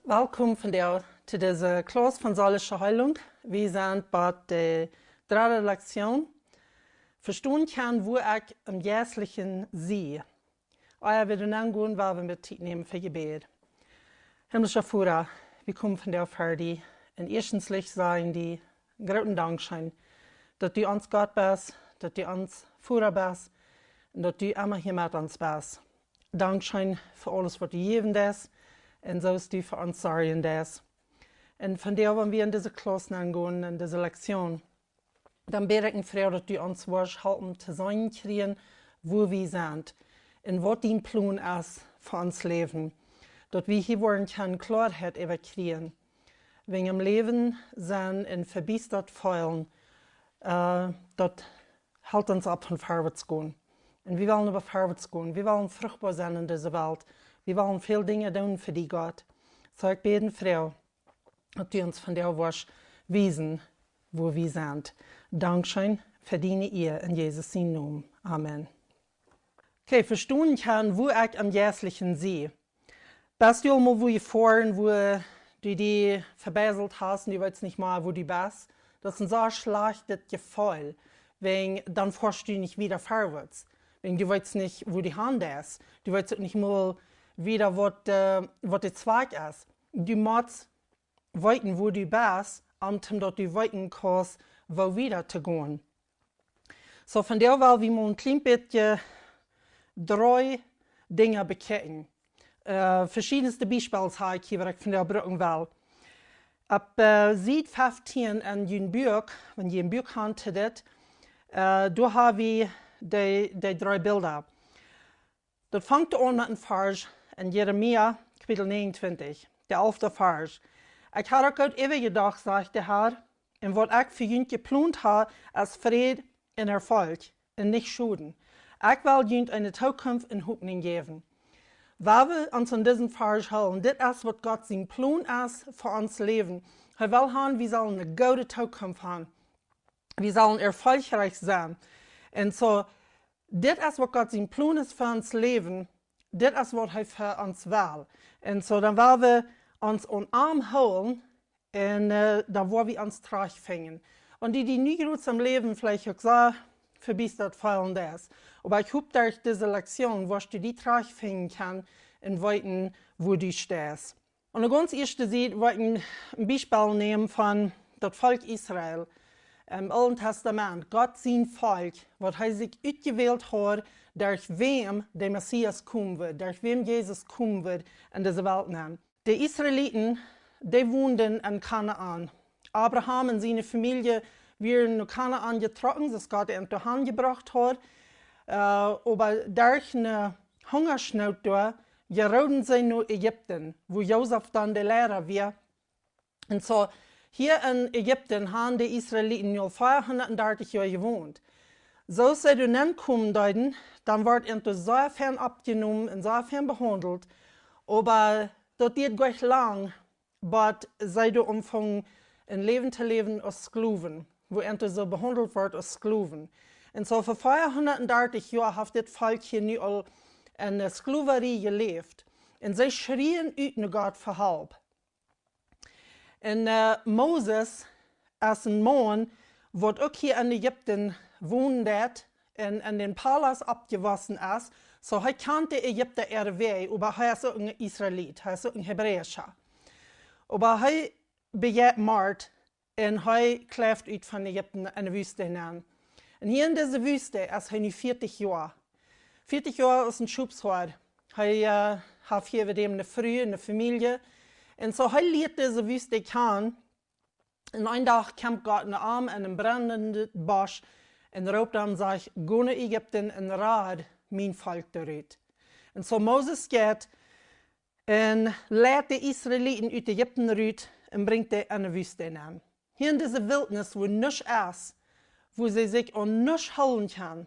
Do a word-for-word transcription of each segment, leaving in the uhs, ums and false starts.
Welkom vondoag to dise Klauss von Seelische Heilung. Wie sent bie de dredde Lektion. Vestonen kjennen, wua ekj em Jeistlichen sie. Ea wie doa nengonen, well wie Tiet nämen fa Jebäd. Himmlischa Voda, wie komen vondoag ver die. Un ieeschtens well wie die grooten Dank sajen, daut du ons Gott best, daut du ons Voda best un daut du emma hia met ons best. Dank fa aules, waut du jäwen deist un soo aus du fa ons sorjen deist. Un vondoag, wan wie en dise Klauss nengonen, en dise Lektion, dan bäd ekj, Voda, daut du ons woascht halpen to seenen kjrieen, wua wie sent un waut dien Plon es fa ons Läwen. Daut wie hia woaren kjennen Kloarheit äwakjrieen. Wäajen em Läwen sennen un vebiestat feelen, äh, daut helt ons opp von verwoats gonen. Un wie wellen oba verwoats gonen. Wie wellen fruchtboa sennen en dise Welt. Wie wellen väl Dinja doonen fa die, Gott. Soo ekj bäd, Voda, daut du ons vondoag woascht wiesen, wua wie sent. Dank fa diene Ea en Jesus sienen Nomen. Amen. Okay, vestonen kjennen, wua ekj em Jeistlichen sie. Best du aul mol wua jefoaren, wua du die vebieselt hast un du weetst nich mea, wua du best? Daut es een sea schlajchtet Jefeel, wäajen dan foascht du nich wieda verwoats. Wäajen du weetst nich, wua du han deist. Du weetst uk nich mol wieda, waut, äh, waut de Zwakj es. Du motst weeten, wua du best, om daut du weeten kaust, wua wieda to gonen. Soo, vondoag well wie mol een kjlien bät dree Dinja bekjikjen. Äh, veschiedne Biespels hab ekj hia, waut ekj vondoag brucken well. Opp, äh, Sied feftieen en jun Buak, wan jie een Buak han to dit, äh, doa hab wie dee, dee dree Bilda. Daut fangt aun met een Varsch en Jeremia, Kapitel negenuntwintich, de alfte Varsch. Ekj hab uk goot äwajedocht, sajcht de Herr, un waut ekj fa junt jeplont hab, es Fräd un Erfolg un nich Schoden. Ekj well junt eene Tookunft un Hopninj jäwen. Wan wie ons aun disen Varsch hoolen, dit es, waut Gott sien Plon es fa ons Läwen. Hee well han, wie sellen eene goode Tookunft han. Wie sellen erfolgreich sennen. Un soo, dit es, waut Gott sien Plon es fa ons Läwen. Dit es, waut hee fa ons well. Un soo, dan well wie ons aun am hoolen un, äh, dan woa wie ons trajchtfinjen. Un dee, dee nu jrods em Läwen veleicht uk soo vebiestat feelen deist. Oba ekj hop, derch dise Lektion woascht du die trajchtfinjen kjennen un weeten, wua du steist. Aun de gaunz ieeschte Sied well ekj een, een Biespel nämen von daut Volkj Israel. Em Oolen Tastament, Gott sien Volkj, waut hee sikj utjewält haud, derch wäm de Messias komen wudd, derch wäm Jesus komen wudd en dise Welt nenn. De Israeliten, dee wonden en Kanaan. Abraham un siene Famielje wieren no Kanaan jetrocken, soo aus Gott an doa han jebrocht haud. Äh, oba derch eene Hungasnoot doa, jerooden see no Ägipten, wua Josef dan de Leida wia. Un soo, hia en Ägipten han de Israeliten nu aul veahundatdartich Joa jewont. Soo aus see doa nenkomen deeden, dan wort an doa sea fein oppjenomen un sea fein behaundelt, oba daut dieed nich lang, bat see doa aunfungen een Läwen to läwen aus Sklowen, wua an doa soo behaundelt wort aus Sklowen. Un soo fa veahundatdartich Joa haft dit Volkj hia nu aul en, äh, Sklowerie jeläft. Un see schrieen ut no Gott fa Help. Un, äh, Moses es een Maun, waut uk hia en Ägipten wonen deed un en dän Palaust oppjewossen es. Soo, hee kjant de Ägipta äare Wäaj, oba hee es uk een Israelit, hee es uk een Hebräischa. Oba hee bejeit Mord un hee kjlift ut von Ägipten en de Wüste nenn. Un hia en dise Wüste es hee nu vieetich Joa. Vieetich Joa aus een Schopshoad. Hee, äh, haft hia äwadäm eene Fru, eene Famielje. Un soo, hee lieet dise Wüste kjanen. Un een Dach kjemt Gott no am en een brennendet Bosch un roopt am, sajcht: "Go no Ägipten un rad mien Volkj doarut." Un soo Moses jeit un leit de Israeliten ut Ägipten rut un brinjt dee en de Wüste nenn. Hia en dise Wiltnis, wua nuscht es, wua see sikj aun nuscht hoolen kjennen,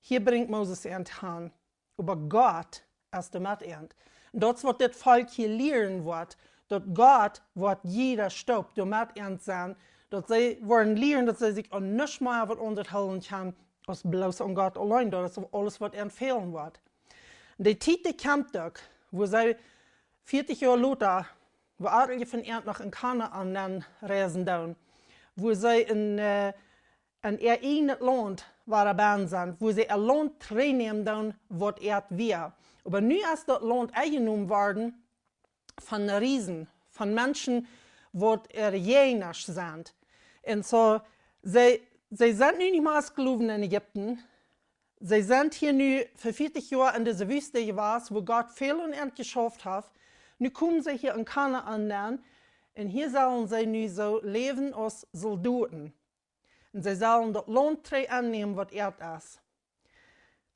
hia brinjt Moses an han. Oba Gott es doa met an. Un daut es, waut dit Volkj hia lieren woat, daut Gott woat jieda Stoop doa met an sennen, daut see woaren lieren, daut see sikj aun nuscht mea waut aundasch hoolen kjennen, aus bloos aun Gott auleen. Daut es aules, waut an fälen woat. Un de Tiet, dee kjemt uk, wua see vieetich Joa lota wua atelje von an noch en Kanaan nenn reisen doonen, wua see en, äh, en äa eejnet Launt wieren bie sent, wua see een Launt trigjnämen doonen, waut äa wia. Oba nu es daut Launt enjenomen worden von Riesen, von Menschen, waut äare Jäajenasch sent. Un soo, see, see sent nu nich mea Sklowen en Ägipten. See sent hia nu fa vieetich Joa en dise Wüste jewast, wua Gott väl aun an jeschauft haft. Nu komen see hia en Kanaan nenn. Un hia sellen see nu soo läwen aus Soldoten. Un see sellen daut Launt trigj aunnämen, waut äa es.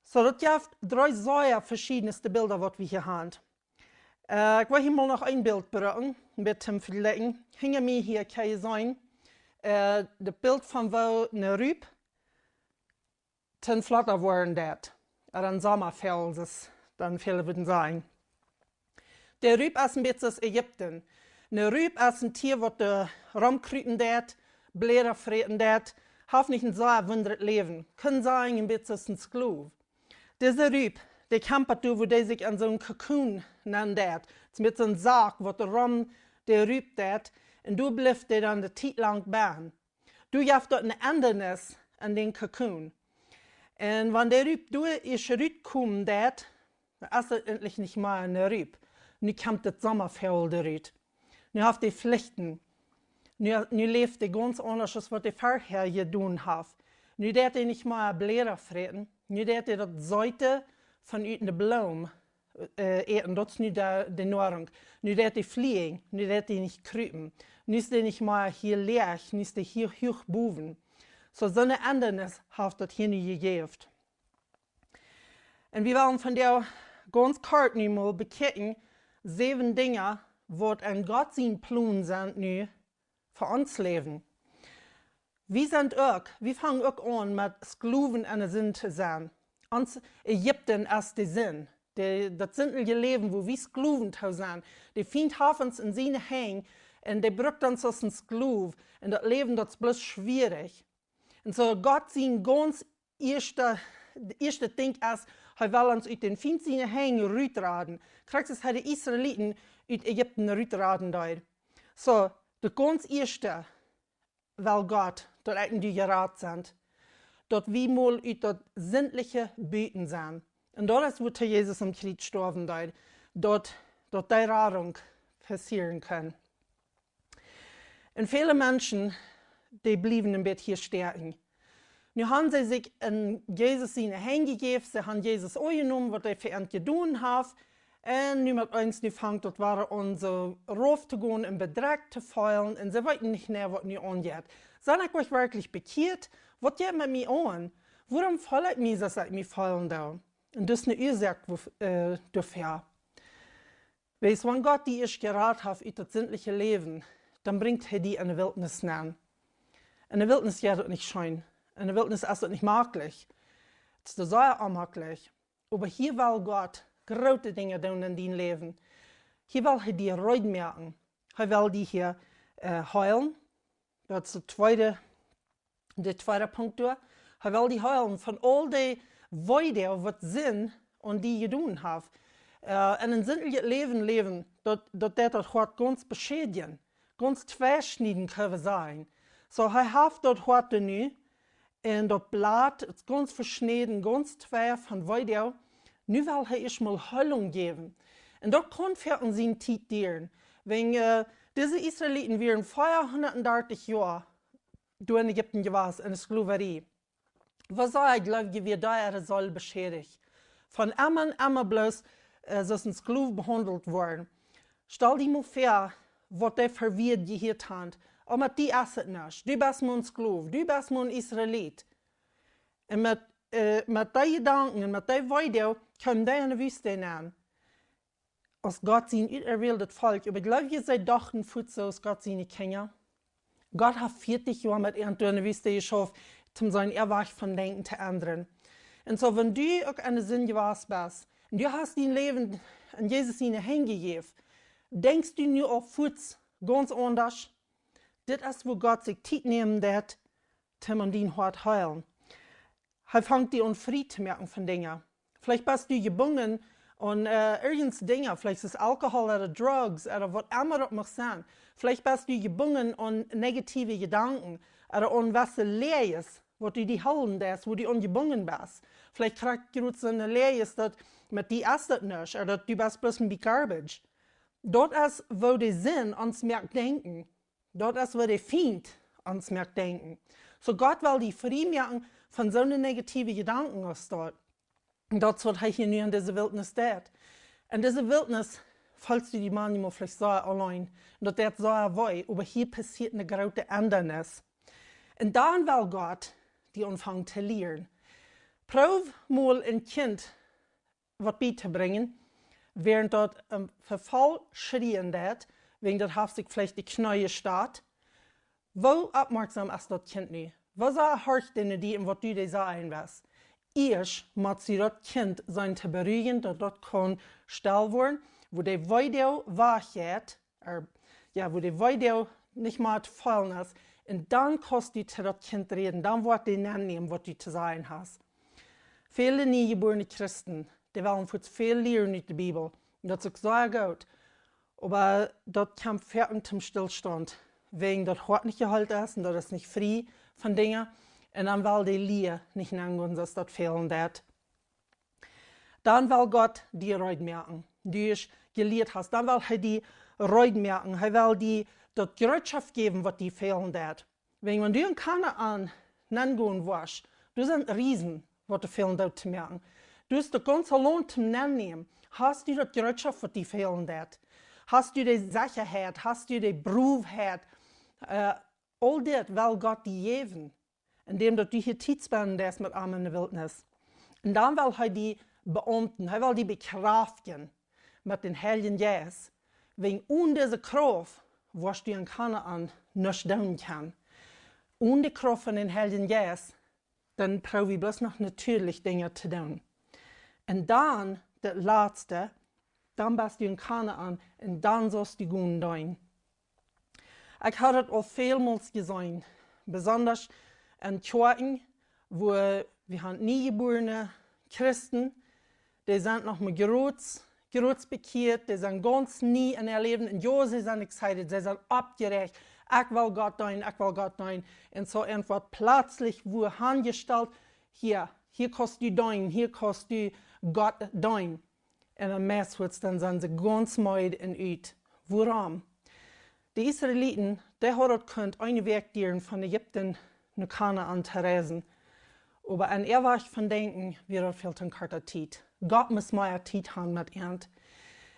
Soo, daut jeft dree sea veschiedne Bilda, waut wie hia haben. Äh, ekj well hia mol noch een Bilt brucken, een bät toom vejlikjen. Hinja mie hia kjenn jie seenen, äh, daut Bilt von woo ne Rup toom Fladdra woaren deit. Ooda een Sommaväajel, soo aus dan väle wudden sajen. De Rup es een bät soo aus Ägipten. Ne Rup es een Tia, waut doa romkrupen deit, Bläda fräten deit, haft nich een sea wundaboaret Läwen. Kaun sajen, een bät soo aus een Sklow. Dise Rup, dee kjampat doa, wua dee sikj en soon Kokon nenn deit. Daut es met soon Sak, waut rom de Rup deit. Un doa blift dee dan de Tiet lang bie. Doa jeft daut ne Endanis en dän Kokon. Un wan de Rup doa ieescht rutkomen deit, dan es daut endlich nich mea ne Rup. Nu kjemt daut Sommaväajel doa rut. Nu haft dee Flichten. Nu, nu läft dee gaunz aundasch aus waut dee verhäa jedonen haft. Nu deit dee nich mea Bläda fräten. Nu deit dee daut Seete von ut ne Bloom, äh, äten. Daut es nu de, de Noarunk. Nu deit dee flieejen. Nu deit dee nich krupen. Nu es dee nich mea hia läach. Nu es dee hia huach bowen. Soo, soone Endanis haft daut hia nu jejäft. Un wie wellen vondoag gaunz kort nu mol bekjikjen, säwen Dinja, waut en Gott sien Plon sent nu fa ons Läwen. Wie sent uk, wie fangen uk aun met Sklowen en de Sind to sennen. Ons Ägipten es de Sind. De, daut sindje Läwen, wua wie Sklowen to sennen. De Fient haft ons en siene Henj un dee brukt ons aus een Sklow. Un daut Läwen, daut es bloos schwierich. Un soo Gott sien gaunz ieeschta, daut ieeschte Dinkj es, hee well ons ut dän Fient siene Henj rutraden. Krakjt soo aus hee de Israeliten ut Ägipten rutraden deed. Soo, daut gaunz ieeschte well Gott, daut ekj un du jerat sent. Daut wie mol ut daut sindliche buten sent. Un daut es, wuatoo Jesus aum Kjriez stoawen deed. Daut, daut dee Radunk passieren kaun. Un väle Menschen, dee bliewen een bät hia stäakjen. Nu haben see sikj en Jesus siene Henj jejäft, see haben Jesus aunjenomen, waut hee fa an jedonen haft. Un nu met eens, nu fangt daut wada aun soo rauf to gonen un bedrekjt to feelen. Un see weeten nich mea, waut nu aunjeit. Sie ekj werkjlich bekjieet? Waut jeit met mie aun? Wuarom feel ekj mie, soo aus ekj mie feelen doo? Un daut es ne Uasoak, wua-, äh, doafäa. Weetst, wan Gott die ieescht jerat haft ut daut sindliche Läwen, dan brinjt hee die en de Wiltnis nenn. En de Wiltnis jeit daut nich scheen. En de Wiltnis es daut nich maklich. Daut es sea onmaklich. Oba hia well Gott groote Dinja doonen en dien Läwen. Hia well hee die reed moaken. Hee well die hia, äh, heelen. Daut es de tweede, de tweede Punkt doa. Hee well die heelen von aul dee Weedoag, waut Sind aun die jedonen haft. Äh, en een sindlichet Läwen läwen, daut, daut deit daut Hoat gaunz beschädjen, gaunz tweschnieden, kjenn wie sajen. Soo, hee haft daut Hoat nu, un daut Blaut, daut es gaunz veschnäden, gaunz twei von Weedoag. Nu well hee ieescht mol Heelunk jäwen. Un daut kaun fa ons siene Tiet dieren. Wan, äh, dise Israeliten wieren vierhundertdreißig Joa doa en Ägipten jewast, en de Sklowerie. Waut saj ekj, jleew ekj, wia doa äare Seel beschädicht. Von emma un emma bloos, äh, soo aus een Sklow behaundelt woaren. Stal die mol väa, waut dee fa Wieed jehieet haben. Oh, met die es et nuscht. Du best mau een Sklow. Du best mau een Israelit. Un met, äh, met dee Jedanken un met dee Weedoag kjeemen dee en de Wüste aun. Aus Gott sien uterwältet Volkj. Oba jleew jie, see dochten fuaz soo aus Gott siene Kjinja? Gott haft vieetich Joa met an doa en de Wüste jeschauft, om sienen Wajch von Denkjen to endren. Un soo, wan du uk en de Sind jewast best, un du hast dien Läwen en Jesus siene Henj jejäft, denkjst du nu aul fuaz gaunz aundasch? Dit es, wua Gott sikj Tiet nämen deit, om dien Hoat heelen. Hee fangt die aun frie to moaken von Dinja. Veleicht best du jebungen aun äh, irjent Dinja, veleicht es Alkohol ooda Drugs ooda waut emma daut mach sennen. Veleicht best du jebungen aun negative Jedanken ooda aun waut Läajes, waut du die hoolen deist, wua du aun jebungen best. Veleicht kjrichst du jrod soone Läajes, daut met die es daut nuscht, ooda daut du best bloos een bät garbage. Daut es, woo de Sind ons moakt denkjen. Daut es, woo de Fient ons moakt denkjen. Soo Gott well die frie moaken von soone negative Jedanken aus daut. Un daut es, waut hee hia nu en dise Wiltnis deit. En dise Wiltnis feelst du die maunchmol veleicht soo auleen. Un daut deit soo wee, oba hia passieet eene groote Endanis. Un dan well Gott die aunfangen to lieren. Proow mol een Kjint waut bietobrinjen, wäarent daut em Vefal schrieen deit, wäajen daut haft sikj veleicht de Kjnees jestot. Woo oppmoaksom es daut Kjint nu? Woo sea horcht dee no die un waut du dee sajen west? Ieescht motst du daut Kjint seenen to beruijen, daut daut kaun stell woaren, wua de Wee wajchjeit, ooda, jo, wua de Wee nich mea to feelen es, un dan kaust du to daut Kjint räden, dan woat dee nennämen, waut du to sajen hast. Väle niejebuarne Christen, dee wellen fuaz väl lieren ut de Bibel, un daut es uk sea goot. Oba daut kjemt foaken toom Stillstand, wäajen daut Hoat nich jeheelt es un daut es nich frie von Dinja. Un dan well dee Lia nich nenngonen, soo aus daut fälen deit. Dan well Gott die reed moaken, du es jelieet hast. Dan well hee die reed moaken. Hee well die daut Jereetschoft jäwen, waut die fälen deit. Wäajen wan du en Kanaan nenngonen woascht, doa sent Riesen, waut doa fälen deit to moaken. Du hast daut gaunze Launt toom nennämen. Hast du daut Jereetschoft, waut die fälen deit? Hast du de Sechaheit? Hast du de Broowheit? Äh, aul dit well Gott die jäwen, endäm daut du hia Tiet spenden deist met am en de Wiltnis. Un dan well hee die beaumten, hee well die bekjraftjen met dän Heiljen Jeist. Wäajen onen dise Krauft woascht du en Kanaan nuscht doonen kjennen. Onen de Krauft von dän Heiljen Jeist, dan proow wie bloos noch natieelich Dinja to doonen. Un dan, daut latste, dan best du en Kanaan un dan saust du gonen deenen. Ekj hab daut aul välmols jeseenen, besonda en Kjoakjen, wua wie han niejebuarne Christen, dee sent noch mau jrod, jrod bekjieet, dee sent gaunz nie en äa Läwen. Un jo, see sent excited, see sent oppjeräacht. Ekj well Gott deenen, ekj well Gott deenen. Un soo irjentwaut pletslich woat hanjestalt, hia, hia kaust du deenen, hia kaust du Gott deenen. Un dan meist woat dan sent see gaunz meed un ut. Wuarom? De Israeliten, dee hauden daut kunt eene Wäakj dieren von Ägipten no Kanaan to reisen. Oba en äa Wajch von denkjen wia daut väl to korte Tiet. Gott must mea Tiet han met an.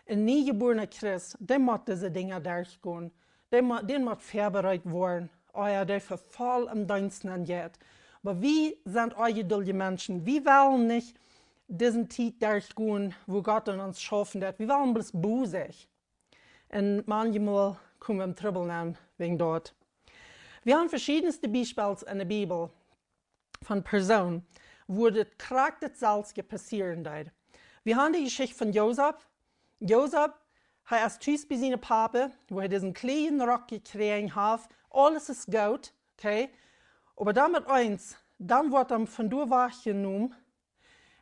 En niejebuarna Christ, dee mott dise Dinja derchgonen. Dee mo-, dee mott väabereit woaren, ea dee vefal em Deenst nenjeit. Oba wie sent onjeduldje Menschen. Wie wellen nich dise Tiet derchgonen, wua Gott en ons schaufen deit. Wie wellen bloos busy. Un maunchmol komen wie en Trubbel nenn wäajen daut. Wie han veschiedne Biespels en de Bibel von Persoonen, wua dit krakjt daut selwje passieren deed. Wie han de Jeschicht von Josef. Josef, hee es tus bie sienen Papa, wua hee disen kjlienen Rock jekjräajen haft. Aules es goot, okay? Oba dan met eens, dan woat am von doa wajchjenomen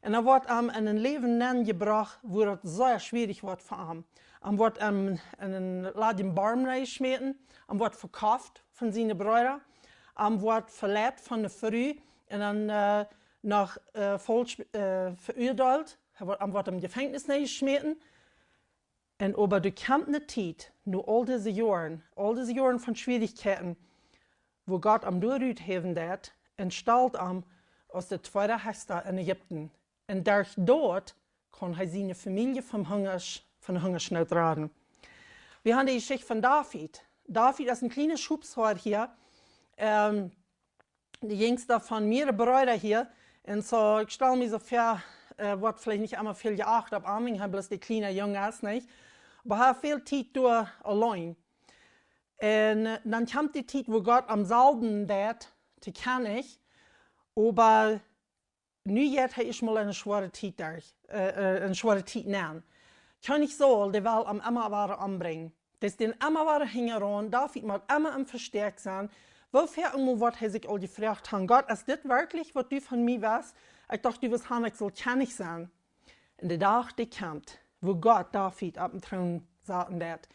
un dan woat am en een Läwen nenjebrocht, wua daut sea schwierich woat fa am. Am woat am en een ladjen Borm nenjeschmäten, am woat vekoft von siene Breeda, am woat veleit von de Fru un dan äh, noch äh, faulsch äh, veuadeelt. Hee woat, am woat em Jefenkjnis nenjeschmäten. Un oba doa kjemt ne Tiet, no aul dise Joaren, aul dise Joaren von Schwierichkjeiten, wua Gott am doa ruthäwen deit un stalt am aus de tweeda Hechsta en Ägipten. Un derch daut kaun hee siene Famielje vom Hungasch-, von de Hungaschnoot raden. Wie han de Jeschicht von David. David es een kjliena Schopshoad hia. Ähm, de jinjsta von miere Breeda hia. Un soo, ekj stal mie soo väa, äh, woat veleicht nich emma väl jeacht opp am, wäajen hee bloos de kjliena Jung es, nich? Oba hee haft väl Tiet doa auleen. Un äh, dan kjemt de Tiet, wua Gott am salwen deit to Kjennich, oba nu jeit hee ieescht mol en eene schwoare Tiet derch, äh, äh, eene schwoare Tiet nenn. Kjennich Saul, dee well am emma wada ombrinjen. Dee es dän emma wada hinjaraun, David mott emma em Vestäakj sennen. Woo väl mol woat hee sikj aul jefroacht han: Gott, es dit werkjlich, waut du von mie west? Ekj docht, du west han, ekj sull Kjennich sennen. Un de Dach, dee kjemt, wua Gott David opp dän Troon saten deit.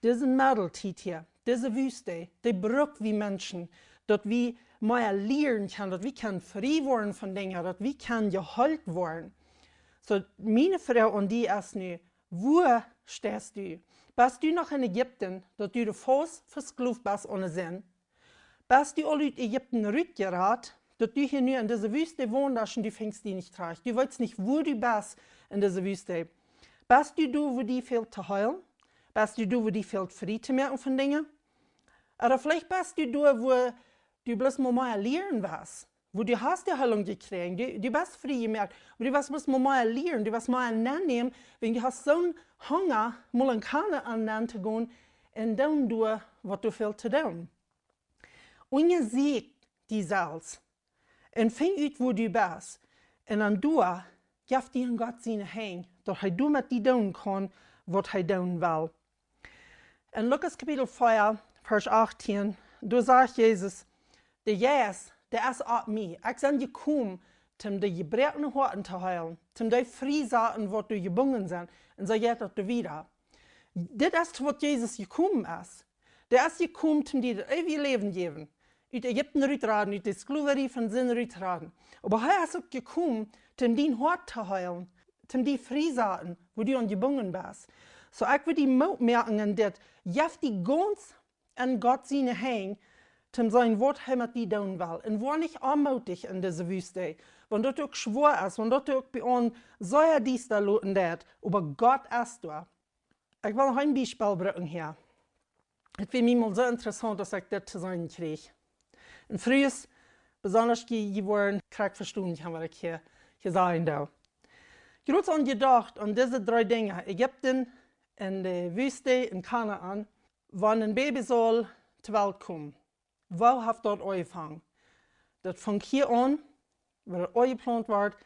Dise Medeltiet hia, dise Wüste, dee bruck wie Menschen, daut wie mea lieren kjennen, daut wie kjennen frie woaren von Dinja, daut wie kjennen jeheelt woaren. Soo, miene Froag aun die es nu: Wua steist du? Best du noch en Ägipten, daut du doa faust vesklooft best aun de Sind? Best du aul ut Ägipten rutjerat, daut du hia nu en dise Wüste wonst un du finjst die nich trigj? Du weetst nich, wua du best en dise Wüste. Best du doa, wua die fält to heelen? Best du doa, wua die fält frie to moaken von Dinja? Ooda veleicht best du doa, wua du bloos mol mea lieren west, wua du hast de Heilung jekjräajen, du, du best frie jemoakt, oba du west bloos mol mea lieren, du west mea nennämen, wiels du hast soon Hunga, mol en Kanaan nenn to gonen un doonen doa, waut doa fält to doonen. Unjasieekj die selfst un finj ut, wua du best. Un dan doa, jeff die en Gott siene Henj, daut hee doa met die doonen kaun, waut hee doonen well. En Lukas Kapitel vea, Varsch achtieen, doa sajcht Jesus: De Jeist, dee es opp mie. Ekj sie jekomen, om de jebroakne Hoaten to heelen, om dee frie to moaken, waut doa jebungen sent. Un soo jeit daut doa wieda. Dit es, waut Jesus jekomen es. Dee es jekomen, om die daut eewje Läwen jäwen, ut Ägipten rutraden, ut de Sklaverie von Sind rutraden. Oba hee es uk jekomen, om dien Hoat to heelen, om die frie to moaken, wua du aun jebungen best. Soo, ekj well die Moot moaken en dit: Jeff die gaunz en Gott siene Henj, om to seenen, waut hee met die doonen well. Un woa nich onmootich en dise Wüste, wan daut uk schwoa es, wan daut uk bie ons sea diesta loten deit, oba Gott es doa. Ekj well noch een Biespel brucken hia. Daut wia mie mol soo interessaunt, aus ekj dit to seenen kjrieech. Un Frues, besonda jie, jie woaren krakjt vestonen, waut ekj hia, hia sajen doo. Jrod aun jedocht, aun dise dree Dinja, Ägipten, en de Wüste, en Kanaan, wan een Baby saul to Welt komen. Woo haft daut aunjefongen? Daut funk hia aun, wua daut aunjeplaunt wort.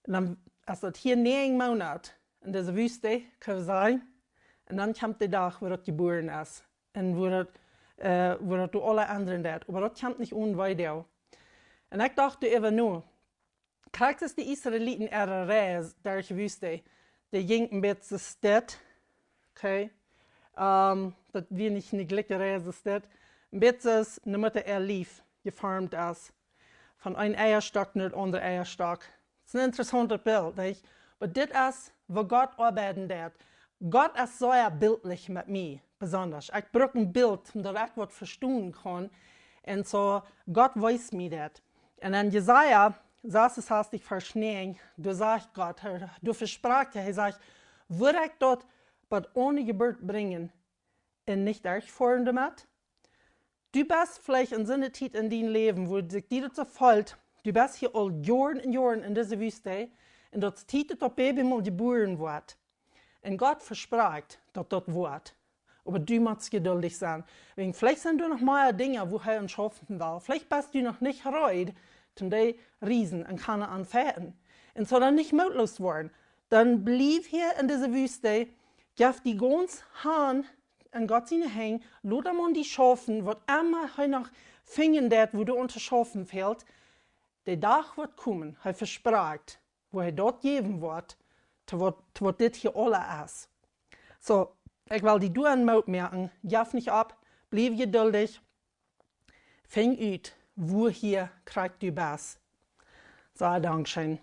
Un dan, aus daut hia näajen Moonat en dise Wüste, kjenn wie sajen, un dan kjemt de Dach, wua daut jebuaren es. Un wua daut, äh, wua daut doa aule aundre deit. Oba daut kjemt nich one Weedoag. Un ekj docht doaräwa no, krakjt aus de Israeliten äare Reis derch de Wüste, dee jinkj een bät steit, okay? Ähm, daut wia nich ne jlikje Reis steit. Een bät soo aus ne Mutta äa Lief jeformt es. Von een Eiastock no daut aundre Eiastock. Daut es een interessaunt Bilt, nich? Oba dit es, woo Gott oabeiden deit. Gott es sea biltlich met mie, besonda. Ekj bruck een Bilt, daut ekj waut vestonen kaun. Un soo, Gott wiest mie daut. Un en Jesaja sasunsastich, Varsch näajen, doa sajcht Gott, hee, doa vesprakjt hee, hee sajcht: Wudd ekj daut bat aun de Jeburt brinjen un nich derchfoaren doamet? Du best veleicht en soone Tiet en dien Läwen, wua sikj die daut soo felt, du best hia aul Joaren un Joaren en dise Wüste, un daut es Tiet, daut daut Baby mol jebuaren woat. Un Gott vesprakjt, daut daut woat. Oba du motst jeduldich sennen. Wäajen veleicht sent doa noch mea Dinja, wua hee aun schaufen well. Veleicht best du noch nich reed, om dee Riesen en Kanaan to fechten. Un soo dan nich mootloos woaren. Dan bliew hia en dise Wüste, jeff die gaunz han en Gott siene Henj, lot am aun die schaufen, waut emma hee noch finjen deit, wua du aun to schaufen fält. De Dach woat komen, hee vesprakjt, wua hee daut jäwen woat, to waut, to waut dit hia aula es. Soo, ekj well die doa een Moot moaken, jeff nich opp, bliew jeduldich, finj ut, wua hia krakjt du best. Soo, dankscheen.